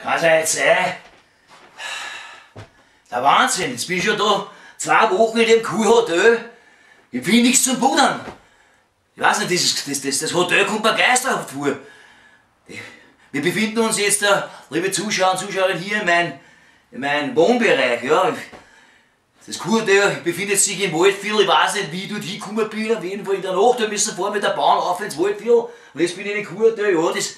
Kann's ja nicht sein. Der Wahnsinn, jetzt bin ich schon da 2 Wochen in dem Kurhotel. Ich finde nichts zum Pudern. Ich weiß nicht, das Hotel kommt mir geisterhaft vor. Wir befinden uns jetzt, liebe Zuschauer und Zuschauerinnen, hier in meinem Wohnbereich. Ja. Das Kurhotel befindet sich im Waldviertel. Ich weiß nicht, wie ich dort hingekommen bin. Auf jeden Fall in der Nacht, wir müssen fahren mit der Bahn auf ins Waldviertel. Und jetzt bin ich in dem Kurhotel. Ja, das,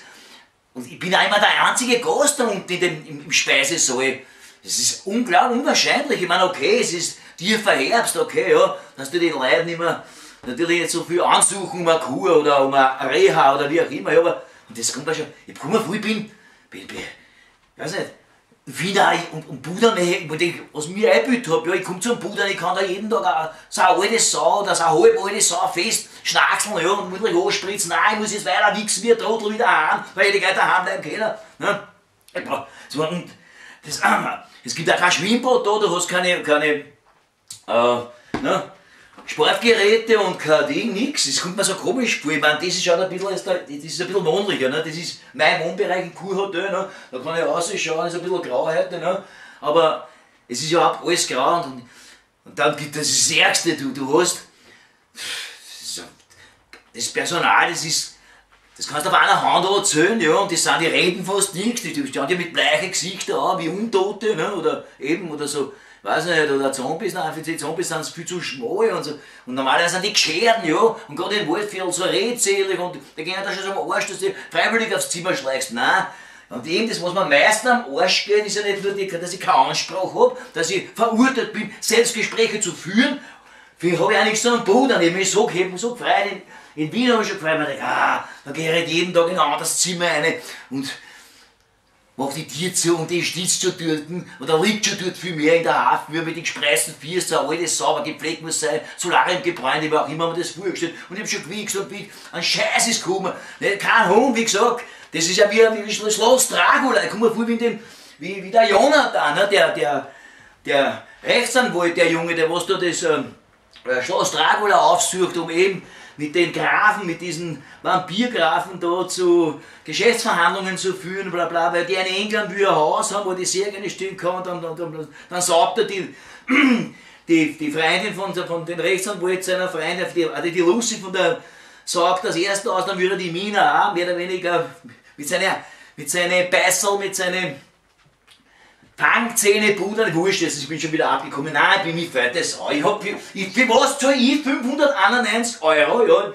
und ich bin auch immer der einzige Gast da unten im Speisesaal. Das ist unglaublich unwahrscheinlich. Ich meine, okay, es ist tiefer Herbst, okay, ja, dass du den Leuten immer natürlich nicht so viel ansuchen um eine Kur oder um eine Reha oder wie auch immer, ja, aber und das kommt mir schon, ich komme vor, ich bin, weiß nicht, wieder und Pudern, ich denk, was mir eingebildet hab, ja, ich komm zum Pudern, ich kann da jeden Tag auch so eine alte Sau oder so eine halb alte Sau fest schnackseln, ja, und muss mich anspritzen, nein, ich muss jetzt weiter wichsen, wie ein Trottel wieder heim, weil ich gar nicht daheim bleiben kann, ne? Ich brauch, so, und das, es gibt auch kein Schwimmbad da, du hast keine ne, Sportgeräte und kein Ding, nix. Das kommt mir so komisch vor. Ich meine, das ist schon ein bisschen, das ist ein bisschen wohnlicher, ne? Das ist mein Wohnbereich im Kurhotel, ne? Da kann ich rausschauen, ist ein bisschen grau heute, ne? Aber es ist ja auch alles grau und dann gibt es das Ärgste, du hast das Personal, das ist, das kannst du auf einer Hand erzählen, ja, und das sind die reden fast nichts, die stehen ja mit bleichen Gesichtern an, wie Untote, ne, oder eben, oder so, weiß nicht, oder Zombies, nein, für die Zombies sind sie viel zu schmal und so. Und normalerweise sind die Gescherten, ja, und gerade im Waldviertel so redselig und die gehen da schon so am Arsch, dass du freiwillig aufs Zimmer schleichst. Nein. Und eben das, was mir am meisten am Arsch geht, ist ja nicht nur, die, dass ich keine Ansprache hab, dass ich verurteilt bin, Selbstgespräche zu führen. Für hab ich auch nichts zu Pudern. Ich hab mich so gehabt, so gefreut. In Wien hab ich schon gefreut, ich denk, da geh ich halt jeden Tag in ein anderes Zimmer rein und mach die Tür zu und die stitzt schon dort, und da liegt schon dort viel mehr in der Hafen, wie mit den gespreizten Fiers, so alles sauber gepflegt muss sein, Solarium gebräunt, ich hab auch immer mir das vorgestellt und ich hab schon gewichst und gewichst, ein Scheiß ist gekommen, ne, kein Hund, wie gesagt, das ist ja wie Schloss Dracula, ich komm mir vor wie, in dem, wie der Jonathan, ne, der Rechtsanwalt, der Junge, der was da das Schloss Dracula aufsucht, um eben mit den Grafen, mit diesen Vampirgrafen da zu Geschäftsverhandlungen zu führen, bla bla, weil die in England will ein Haus haben, wo die sehr gerne stehen kann, und dann saugt er die Freundin von den Rechtsanwalt seiner Freundin, also die Lucy von der, saugt das erste aus, dann würde er die Mina auch, mehr oder weniger mit seinen Beißel, mit seinen Fangzähne, Pudern, wurscht, jetzt, ich bin schon wieder abgekommen. Nein, ich bin nicht feit, das auch. Ich hab, ich, für was zahl ich 591 Euro, ja,